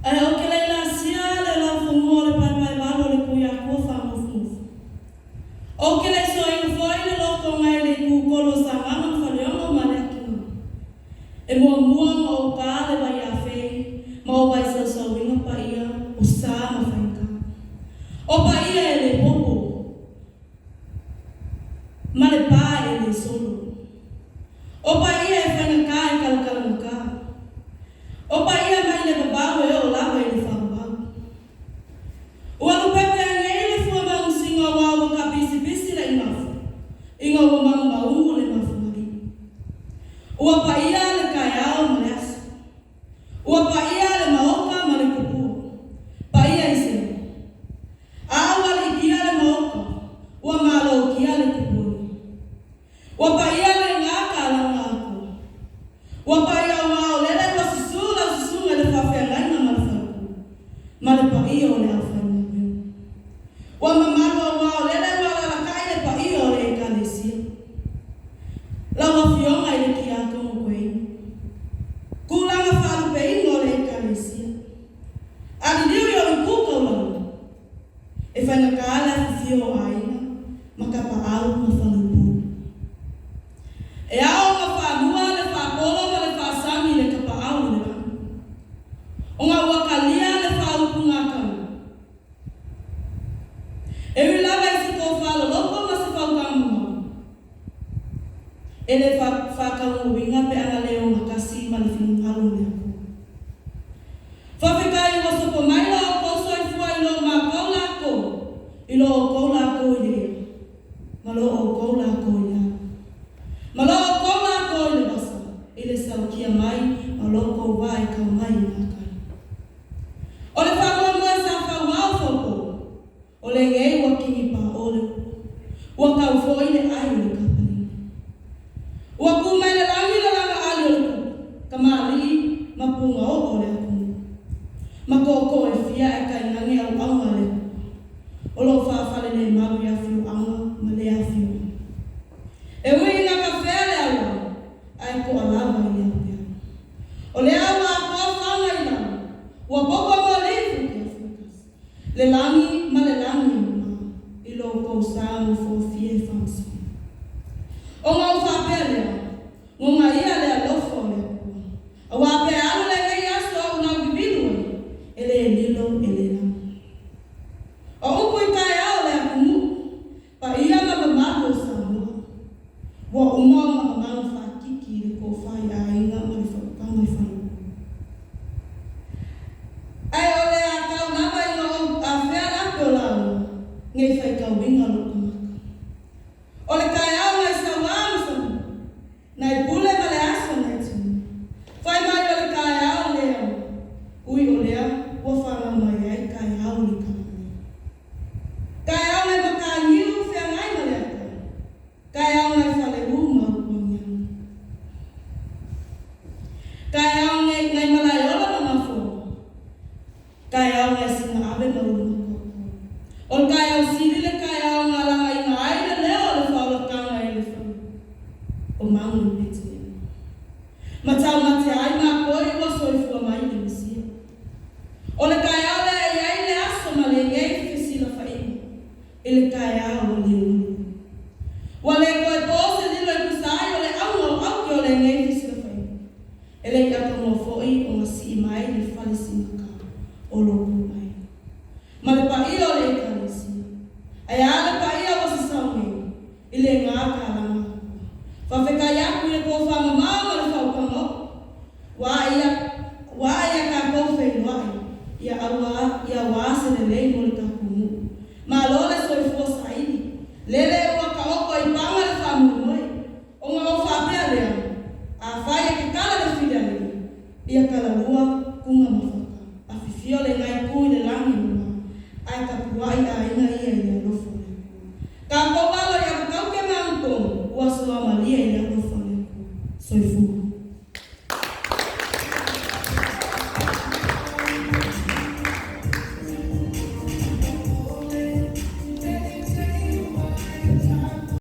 Ae ou te le i laasia le laufanua o le paepaevalu o le Tuiatua faamofumofu. Ou te le i soaina foi le lotoga i le itutolu o Sagaga ma Faleono ma Leatinuu. E muamua ona ou ta le vaiafei ma ou vaisausauina paia o sa ma faigata. O paia e le popo ma le pa e le solo. O paia e faigata e talatalagata. O paia mai le vavau e oo lava i le faavavau. Ua lupepe ai nei le fua magusiga aua ua tapisipisi le igafu ina ua maumaumu le mafuaalii. Ua paia le taeao ma le aso. Ua paia le maota ma le tupua. Paia i se? A ua liitia le maota, ua malotia le tupuaina. Ua paia le iga talaga atua. Ua paia aua o lele ua susu lau susuga i le faafeagaiga ma le faletui, ma le paia o le aufaigaluega. Ua mamalu aua o lele ua alalatai le paia o le Ekalesia. Lau Afioga i le Tiakono Toeaina, tulaga faalupeina o le Ekalesia, a liliu i ou itu taulaga, E faigata le afifio o aiga ma tapaau ma faleupolu. E ao ona faalua le faapolo ma le faasagi i le tapaau i le lagi, ona ua talia le faautugatagi. E ui lava i se tofa loloto ma se fautaga mamao, e le faataunuuina pe ana le ogatasi ma le finagalo o le Atua. Faafetai ua sopo mai lo outou soifua i lo matou latou, i lo outou latou i le ea, ma lo outou latou i le ala, ma lo outou latou i le vasa, i le saukia mai ma lo outou vaa e tau mai i gatai. O le faamoemoe sa fauao faupou, o lenei ua kinipaʻo le upu, ua tau foi le ai o le kapalili. Ua tu mai le lagi le lagaali o le tupu, kamali'i ma pugaoo o le atunuu. Ma tootoo e fia ae tainane auauna a le Atua o lo o faafalelemalu i afioaga ma lea afioaga. E ui ina tafea le auala, ae to'a lava i le aupeau. O lea ua atoa faga i lalo, ua poto moli i Futiafu e tasi, le lagi ma le lagi e mama i lo outou sa nofoafia e faamasino. Ona ou faapea lea, Goga ia le alofa o le Atua, aua pe alu lenei aso a ou lauvivilu ai, e le lilo e le lanu. O upu i taeao o le atunuu, paia ma mamalu o Samoa, ua uma ona mamalu faatiti i le tofa i aiga ma le faautaga i faleupolu. Ae o le a tau lava ina ou afea lape o lauga nei faitauina lou tagata. O le taeao nai Sauā ma Samumu, nai Pule ma le aso nai Timi. Fai mai o le taeao lea ui o lea ua fanau mai ai taeao o le Talalelei. Taeao nai Mataniu feagai ma le ata, taeao nai Faleu ma Utuagiagi. Taeao nai Malaeola ma Gafoa, Taeao nai Sinaave ma Ulumatua. O le taeao sili le taeao na lagaina ai le leo o le faaolataga i le fale o Maunu i Petelema. Ma taumate ai matou ua soifua mai le Mesia. O le taeao lea e i ai le aso ma lenei fesilafaiga i le taeao ua liugalua. Ua le toe po se lilo e tusa ai o le auga o aute o lenei fesilafaiga. E le i atonoa foi ona sii mai le fale sigata o lo outou aiga, ma le paia o le Ekalesia. Ae a le paia ua sasao nei i le gā talaga atua? Faafetai aku i le tofa mamao ma le faautaga oo ua ae ia ua ae ia tatou feiloai ia aua ia aua se lelei mo le tatou nuu. Malo le soifua saili, lele ua taoto i paga le faamoemoe. Ona ou faapea lea, Afai e tatala le fili a le Alii, ia talalua tuna ma fata, afifio le nai tu i le lagi e mama, ae tapuai aiga ia i le alofa o le Atua. Tatou alo i atatau ke magu tonu, ua soa malie i le alofa o le Atua. Soifua.